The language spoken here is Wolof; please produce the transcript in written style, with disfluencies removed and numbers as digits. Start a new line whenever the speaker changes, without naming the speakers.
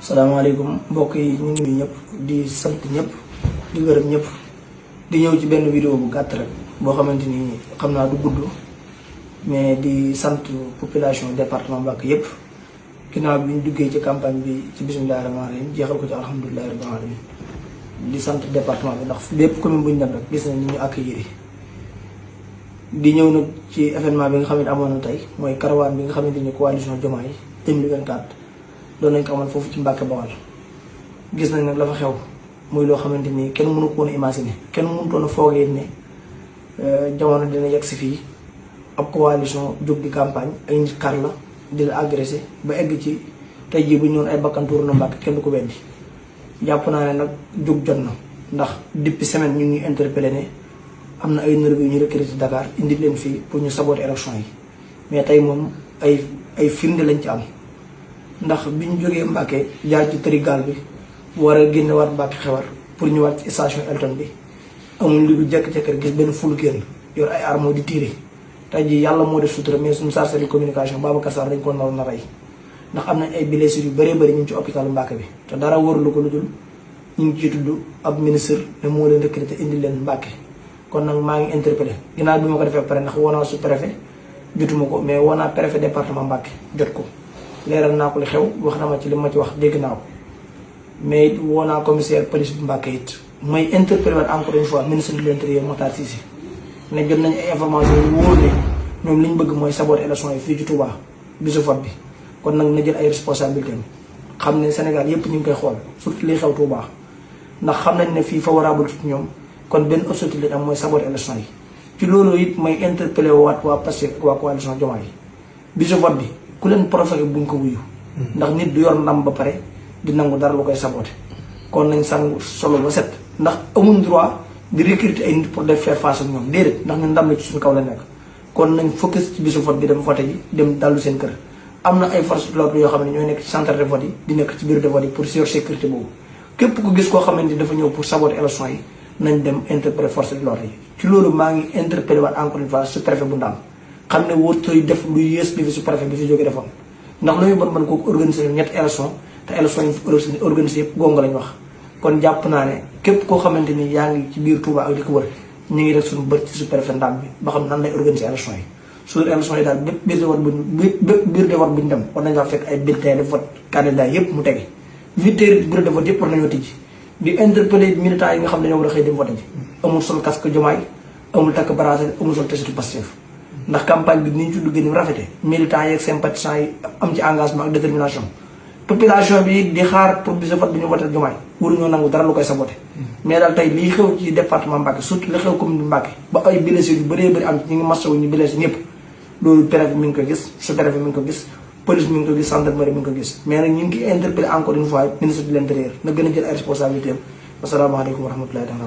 salaamaaleykum mbokk yi ñu ngi nuyu ñëpp di sant ñëpp di gërëm ñëpp di ñëw ci benn vidéo bu gàtt rek boo xamante ni xam naa du gudd mais di sant population département Mbacké yëpp ginnaaw bi ñu duggee ci campagne bi ci bismillaahi rahmaani rahiim jeexal ko ci alhamdulillahi rabbil alamin di sant département bi ndax bépp commune bu ñu dem rek gis nañ ni ñu accueillir di ñëw nag ci événement bi nga xam ne amoon na tey mooy caravane bi nga xamante ni coalition Diomaye 2024 doon nañ ko amal foofu ci Mbacké Bawal gis nañ nag la fa xew muy loo xamante ni kenn mënu ko woon a imaginer kenn mënutoon a foogee ne jamono dina yegg si fii ab coalition jóg di campagne ay nit kar la di la agressé ba egg ci tey jii bu ñu ñëwoon ay bakkan tuuru na Mbacké kenn du ko weddi jàpp naa ne nag jóg jot na ndax depuis semaine ñu ngi interpellé ne am na ay nervis yu ñu recruté Dakar indi leen fii pour ñu saboter élection yi mais tey moom ay firnde lañ ci am. ndax bi ñu jógee Mbacké jaar ci tëri gaal bi war a génne waat Mbacké Xewar pour ñu waat ci station Elton bi amul lu jekk-jekkar gis benn ful génn yor ay armes di tirer tey jii yàlla moo def sutura mais suñu chargé de communication Babacar Sarr dañ ko naroon na rey ndax am nañ ay blessures yu bëree bëri ñu ngi ci hôpital Mbacké bi te dara wóorlu ko lu dul ñu ngi ciy tudd ab ministre ne moo leen recruter indi leen Mbacké kon nag maa ngi interpellé ginnaaw bi ma ko defee pare ndax woo naa sous-préfet jotuma ko mais woo naa préfet département Mbacké jot ko leeral naa ko li xew wax na ma ci li ma ci wax dégg naa ko mais it woo naa commissaire police bu Mbacké it may interpellé waat encore une fois ministre de l'intérieur Matar Cissé ne jot nañu ay information yu wóor ne ñoom li ñu bëgg mooy saboter élection yi fii ci Touba bisu vote bi kon nag na jël ay responsabilités xam ne Sénégal yépp ñu ngi koy xool surtout li xew Touba ndax xam nañ ne fii favorable ci ñoom kon benn objectif lañ am mooy saboter élection yi ci loolu it may interpellé waat waa Pastef ak waa coalition Diomaye bisu vote bi ku leen proféré buñ ko wuyu ndax nit du yor ndam ba pare di nangu dara lu koy saboté kon nañ sangu solo ba set ndax amuñ droit di recruter ay nit pour def faire face ak ñoom déedéet ndax ñun ndam la ci suñu kaw la nekk kon nañ focus ci bisu vote bi dem voté ji dem dallu seen kër am na ay forces de l'ordre yoo xam ne ñooy nekk ci centre de vote yi di nekk ci bureau de vote yi pour sur sécurité boobu képp ku gis koo xamante ni dafa ñëw pour saboter élection yi nañ dem interpeller forces de l'ordre yi ci loolu maa ngi interpellé waat encore une fois sous-préfet bu Ndam xam ne wóortooy def lu yées bi fi sous-préfet bi fi jógee defoon ndax lu ñu bon kooku organiser ñetti élection te élection yi fi organisé yëpp gonga lañ wax kon jàpp naa ne képp koo xamante ni yaa ngi ci biir Touba ak di ko wër ñu ngi rek suñu bët ci sous-préfet Ndam bi ba xam nan lay organiser élection yi su élection yi daal bépp biir de vote bu ñu dem war nañ faa fekk ay bulletins de vote candidat yëpp mu tege 8h bureau de vote yëpp war nañoo tijji di interpeller militants yi nga xam ne ñoo war a xëy dem vote ji amul sol casque Diomaye amul takk bracelet amul sol tesitu Pastef ndax campagne bi ni ñu ci duggee ni mu rafetee militants yi ak sympathisants yi am ci engagement ak détermination population bi di xaar pour bisu vote bi ñu voté Diomaye waruñoo nangu dara lu koy saboté mais daal tey lii xew ci département Mbacké surtout li xew commune Mbacké ba ay blessures yu bëree bëri am ci ñu ngi masawu ñu blessé ñëpp loolu préfet mi ngi ko gis sous-préfet mi ngi ko gis police mi ngi ko gis gendarmerie mi ngi ko gis mais nag ñu ngi interpellé encore une fois ministre de l'intérieur na gën a jël ay responsabilités am asalaamaaleykum wa rahmatullahi taala